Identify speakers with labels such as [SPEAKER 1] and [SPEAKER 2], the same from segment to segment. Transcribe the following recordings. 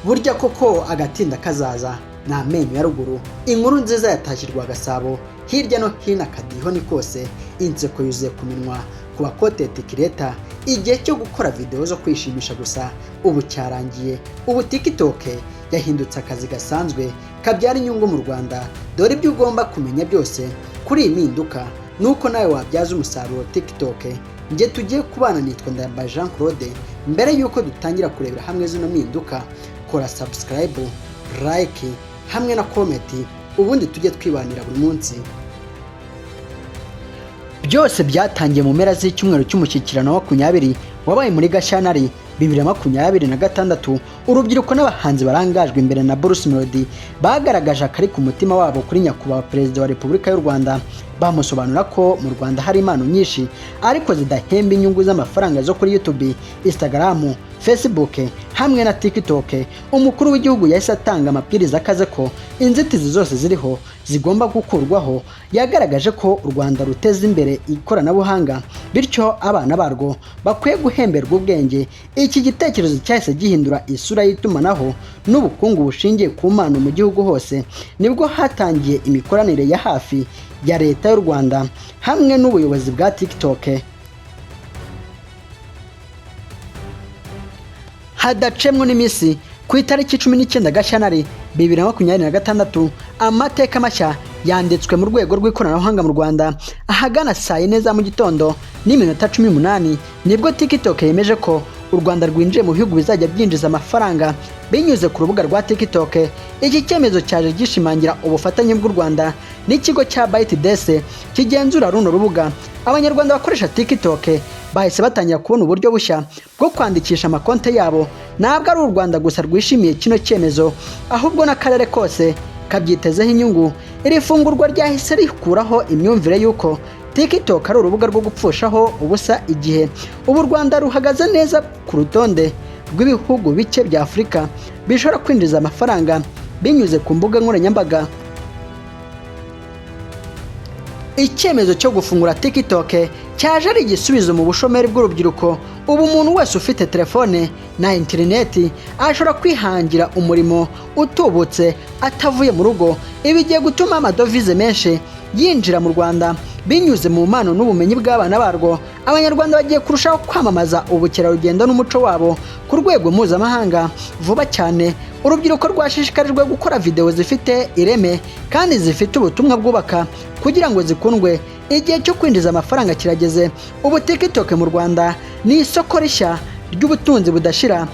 [SPEAKER 1] Burya koko agatinda kazaza ni amenyo ya ruguru. Inkuru nziza yatashye i Rwagasabo, hirya no hino akadiho ni kose, inseko yuzuye ku minwa ku ba content creator. Igihe cyo gukora videwo zo kwishimisha gusa ubu cyarangiye. Ubu TikTok yahindutse akazi gasanzwe kabyara inyungu mu Rwanda. Dore ibyo ugomba kumenya byose kuri iyi mpinduka, nuko nawe wabyaza umusaruro TikTok. Njye tugiye kubana nitwa Ndayambaye Jean Claude. Mbere y'uko dutangira kurebera hamwe zino mpinduka, kora subscribe, like hamwe na comment, ubundi tujye twibanira buri munsi. Byose byatangiye mu mpera z'icyumweru cy'umushyikirano wa 20 wabaye muri Gashyantare 2026. Urubyiruko n'abahanzi barangajwe imbere na Bruce Melody bagaragaje akari ku mutima wabo kuri Nyakubahwa Perezida wa Repubulika y'u Rwanda, bamusobanura ko mu Rwanda hari impano nyinshi ariko zidahemba inyungu z'amafaranga zo kuri YouTube, Instagram, Facebook hamwe na TikTok. Umukuru w'igihugu yahise atanga amabwiriza akaze ko inzitizi zose ziriho zigomba gukurwaho. Yagaragaje ko u Rwanda ruteza imbere ikoranabuhanga, bityo abana barwo bakwiye guhemberwa ubwenge. Iki gitekerezo cyahise gihindura isura y'itumanaho n'ubukungu bushingiye ku mpano mu gihugu hose. Nibwo hatangiye imikoranire ya hafi ya Leta y'u Rwanda hamwe n'ubuyobozi bwa TikTok. Hadacemwo n'iminsi, ku itariki 19 Gashyantare 2026, amateka mashya yanditswe mu rwego rw'ikoranabuhanga mu Rwanda. Ahagana saa 4 za mu gitondo n'iminota 18, nibwo TikTok yemeje ko u Rwanda rwinjiye mu bihugu bizajya byinjiza amafaranga binyuze ku rubuga rwa TikTok. Iki cyemezo cyaje gishimangira ubufatanye bw'u Rwanda n'ikigo cya ByteDance kigenzura runo rubuga. Abanyarwanda bakoresha TikTok bahise batangira kubona uburyo bushya bwo kwandikisha amakonti yabo. Ntabwo ari u Rwanda gusa rwishimiye kino cyemezo, ahubwo n'akarere kose kabyitezeho inyungu. Iri fungurwa ryahise rikuraho imyumvire y'uko TikTok ari urubuga rwo gupfushaho ubusa igihe. Ubu u Rwanda ruhagaze neza ku rutonde rw'ibihugu bike bya Afurika bishobora kwinjiza amafaranga binyuze ku mbuga nkoranyambaga. Icyemezo cyo gufungura TikTok cyaje ari igisubizo mu bushomeri bw'urubyiruko. Ubu umuntu wese ufite telefone na interineti ashobora kwihangira umurimo utubutse atavuye mu rugo. Ibi bigiye gutuma amadovize menshi yinjira mu Rwanda binyuze mu mpano n'ubumenyi bw'abana barwo. Abanyarwanda bagiye kurushaho kwamamaza ubukerarugendo n'umuco wabo ku rwego mpuzamahanga vuba cyane. Urubyiruko rwashishikarijwe gukora videwo zifite ireme kandi zifite ubutumwa bwubaka kugira ngo zikundwe. Igihe cyo kwinjiza amafaranga kirageze. Ubu TikTok mu Rwanda ni isoko rishya ry'ubutunzi budashira.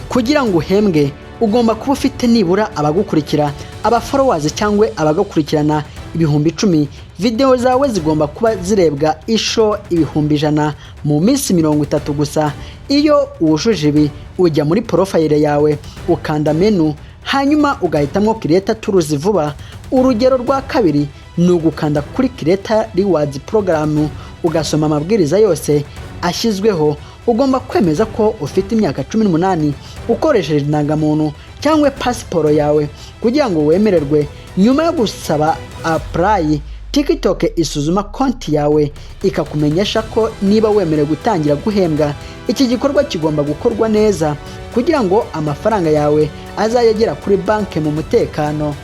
[SPEAKER 1] Kugira ngo uhembwe, ugomba kuba ufite nibura abagukurikira, aba followers cyangwa abagukurikirana 10,000. Videwo zawe zigomba kuba zirebwa inshuro 100,000 mu minsi 30 gusa. Iyo wujuje ibi, ujya muri profile yawe, ukanda menu, hanyuma ugahitamo Creator Tools vuba. Urugero rwa kabiri ni ugukanda kuri Creator Rewards Program, ugasoma amabwiriza yose ashyizweho. Ugomba kwemeza ko ufite imyaka 18 ukoresheje indangamuntu cyangwa pasiporo yawe kugira ngo wemererwe. Nyuma yo gusaba apply, TikTok isuzuma konti yawe ikakumenyesha ko niba wemerewe gutangira guhembwa. Iki gikorwa kigomba gukorwa neza kugira ngo amafaranga yawe azajye agera kuri banki mu mutekano.